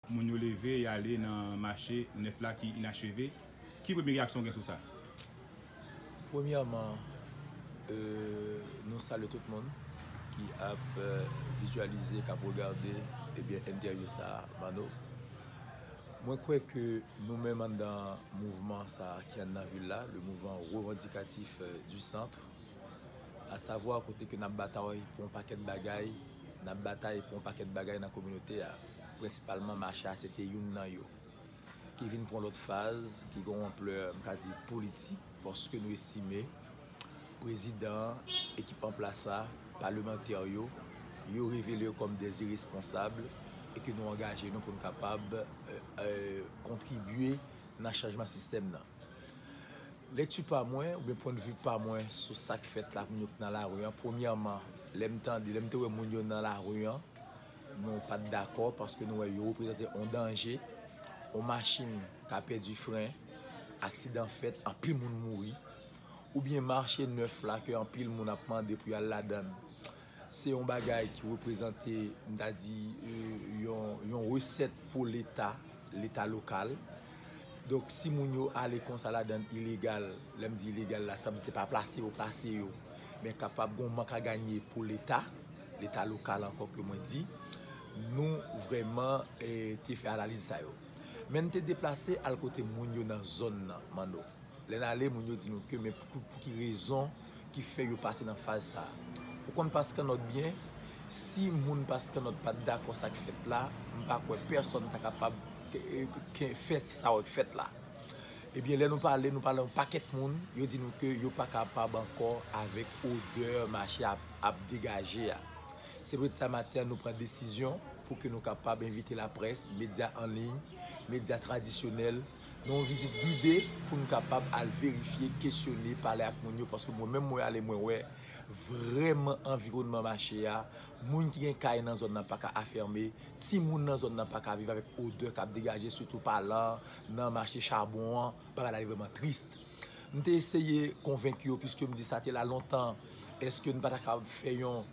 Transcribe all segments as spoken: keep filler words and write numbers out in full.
Moun yo leve, y ale nan mache nèf la ki inacheve. Ki premye reyaksyon w gen sou sa? Premyèman, euh, nou salye tout moun ki ap euh, vizyalize, k ap regade ebyen entèvyou sa a, Mano. Mwen kwè ke nou menm anndan mouvman sa a ki anndan vil la, le mouvman revandikatif euh, du centre, asavwa kote ke n ap batay pou yon pakèt bagay, n ap batay pou yon pakèt bagay nan kominote a, prensipalman mache a se te youn nan yo, ki vin pran lòt faz, ki gen yon anplè, m ka di, politik, paske nou estime prezidan an, ekip an plas la, palemantè yo, yo revele yo kòm dè iresponsab e ke nou angaje nou pou n kapab euh, euh, kontribye nan chanjman sistèm nan. Lekti pa mwen, oubyen pwennvi pa mwen sou sa k fèt la, moun yo k nan lari an. Premyèman, lè m tande, lè m te wè moun yo nan lari an, nou pa t dakò paske nou wè yo reprezante yon danje, yon machin ka pèdi fren, aksidan fèt, anpil moun mouri, oubyen mache nèf la ke anpil moun ap mande pou y al ladan l. Se yon bagay ki reprezante, m ta di, euh, yon, yon resèt pou Leta, Leta lokal. Donk, si moun yo ale konsa ladan l ilegal, lè m di ilegal la, sa vle di se pa plase yo plase yo, men kapab gen yon mank a ganye pou Leta, Leta lokal ankò ke mwen di, nou vrèman eh, te fè analiz sa yo. Men n te deplase al kote moun yo nan zòn nan, Mano. Lè n ale, moun yo di nou ke men pou, pou ki rezon ki fè yo pase nan faz sa a. Ou konn Pascannot byen, si moun Pascannot pa t dakò sa k fèt la, m pa kwè pèsonn ta kapab ke, ke fè sa w k fèt la. Ebyen, lè nou pale, nou pale yon pakèt moun, yo di nou ke yo pa kapab ankò avèk odè mache ap, ap degaje a. Se poutèt sa maten an nou pran desizyon pou ke nou kapab envite laprès, medya an liy, medya tradisyonèl, nan yon vizit gide pou n kapab al verifye, kesyone, pale ak moun yo, paske mwen menm mwen ale mwen wè vrèman anviwònman mache a, moun ki gen kay nan zòn nan pa ka afèmen, timoun nan zòn nan pa ka viv avèk odè k ap degaje, sitou palan nan mache chabon an, bagay la li vrèman tris. M te eseye konvenk yo, piske m di sa te la lontan, èske n pa ta kapab fè yon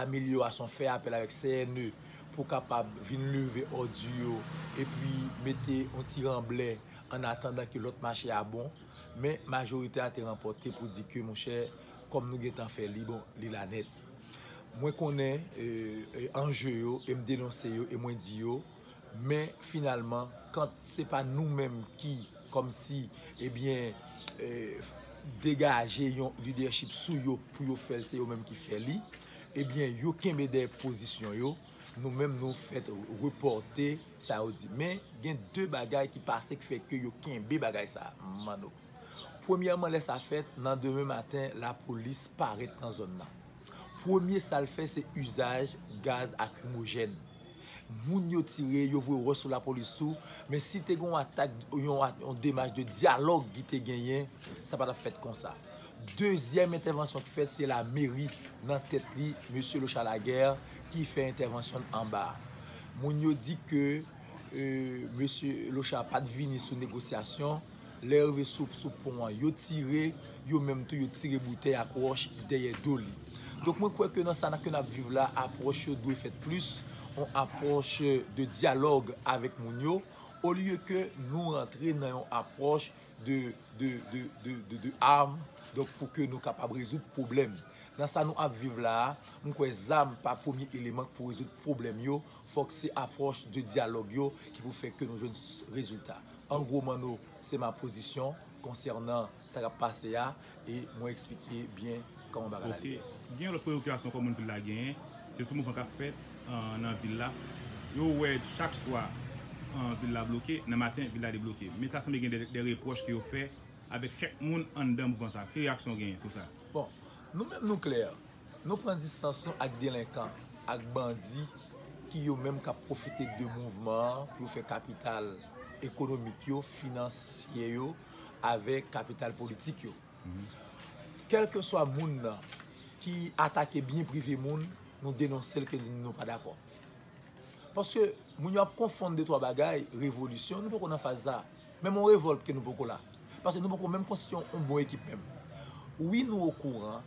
amelyorasyon, fè apèl avèk C N E pou kapab vin leve òdi yo epi mete yon ti ranblè an atandan ke lòt mache a bon. Men majorite a te ranpòte pou di ke, monchè, kòm nou gentan fè li, bon, li la nèt. Mwen konnen euh, euh, anje yo e m denonse yo e mwen di yo, men finalman, kan se pa nou menm ki, kòmsi, ebyen, euh, degaje yon lidèchip sou yo pou yo fè l, se yo menm ki fè li, ebyen, yo kenbe dèyè pozisyon yo, nou menm nou fèt repòte sa yo di. Men, gen de bagay ki pase ki fè ke yo kenbe bagay sa, Mano. Premyèman, lè sa fèt, nan demen maten, lapolis parèt nan zòn nan. Premye sa l fè, se izaj gaz lakrimojèn. Moun yo tire, yo voye wòch sou lapolis tou, men si te gen yon atak, yon, yon demach de dyalòg ki te genyen, sa pa t ap fèt konsa. Dezyèm entèvansyon ki fèt, se lameri nan tèt li, mesye Lochard Laguerre, ki fè entèvansyon l anba a. Moun yo di ke euh, mesye Lochard pa t vini sou negosyasyon, lè yo rive sou, sou pon an, yo tire, yo menm tou yo tire boutèy ak wòch dèyè do li. Donk mwen kwè ke nan sa ke n ap viv la, apwòch yo dwe fèt plis, yon apwòch de dyalòg avèk moun yo, olye ke nou rantre nan yon apwòch de, de, de, de, de, de arm, donk pou ke nou kapab rezoud pwoblèm. Nan sa nou ap viv la a, m kwè zam pa premye eleman pou rezoud pwoblèm yo, fòk se apwòch de dyalòg yo ki pou fè ke nou jwenn rezilta. An gwo, Mano, se ma pozisyon konsènan sa k ap pase a, e mwen eksplike byen kòman bagay la ye. Gen yon lòt preyokipasyon kòm moun vil la genyen, se sou mouvman k ap fèt nan vil la. Yo wè chak swa vil la bloke, nan maten vil la debloke. Men ta sanble gen de repwòch ke yo fè avèk kèk moun anndan mouvman sa. Ki reyaksyon w genyen sou sa? Bon, nou menm nou klè. Nou pran distans nou ak delenkan, ak bandi ki yo menm k ap pwofite de mouvman an pou yo fè kapital ekonomik yo, finansye yo, avèk kapital politik yo. Kèlkeswa moun nan ki atake byen prive moun, nou denonse l, ke di nou pa dakò. Paske moun yo ap konfonn de twa bagay, revolisyon, nou poko nan faz sa. Menm yon revòlt ke nou poko la. Paske nou poko menm konstitye yon bon ekip menm. Wi, nou okouran,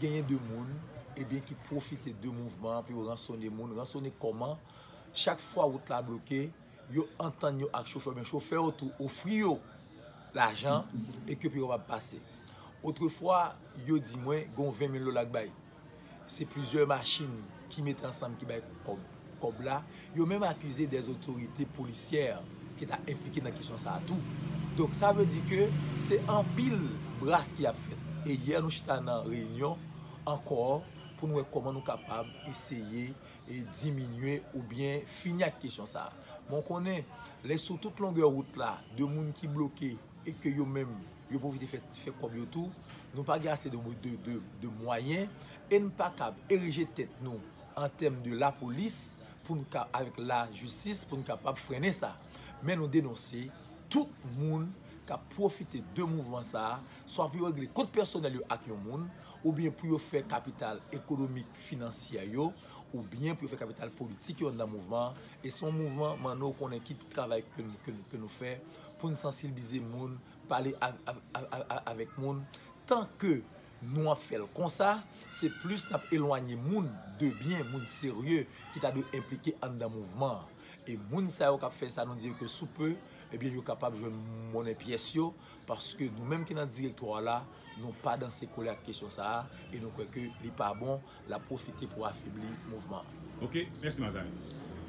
genyen de moun, ebyen, ki pwofite de mouvman an pou yo ransone moun. Ransone kòman? Chak fwa wout la bloke, yo antann yo ak chofè, men chofè yo tou ofri yo lajan e ke pou yo kapab pase. Otrefwa, yo di mwen gon ven mil dola k bay. Se plizyè machin ki mete ansanm ki bay kòb, kòb la. Yo menm akize dè otorite polisyè ki ta enplike nan kesyon sa a tou. Donk, sa vle di ke se anpil bras ki ap fèt. E yè, nou chita nan reyinyon ankò pou nou wè kòman nou kapab eseye e diminye oubyen fini ak kesyon sa a. Mwen konnen, lè sou tout longè wout la, de moun ki bloke e ke yo menm, yo pwofite fè, fè kòb yo tou, nou pa gen ase de, de, de, de mwayen e n pa kab erije tèt nou an tèm de lapolis pou n ka, avèk lajistis, pou n kapab frennen sa. Men nou denonse tout moun k ap pwofite de mouvman sa a, swa pou yo regle kont pèsonèl yo ak yon moun, oubyen pou yo fè kapital ekonomik, finansyè yo, oubyen pou yo fè kapital politik yo anndan mouvman an. E se yon mouvman, Manno, ou konnen ki travay ke nou, ke nou, ke nou fè pou n sansibilize moun, pale a, a, a, a, a, avèk moun. Tan ke nou ap fè l konsa, se plis n ap elwanye moun de byen, moun serye ki ta dwe enplike anndan mouvman an. E moun sa yo k ap fè sa, nou di yo ke sou pe, ebyen, yo kapab jwenn monnen pyès yo, paske nou menm ki nan direktwa a la, nou pa danse kole ak kesyon sa a, e nou kwè ke li pa bon, l ap pwofite pou afebli mouvman an. Ok, mèsi Mazane.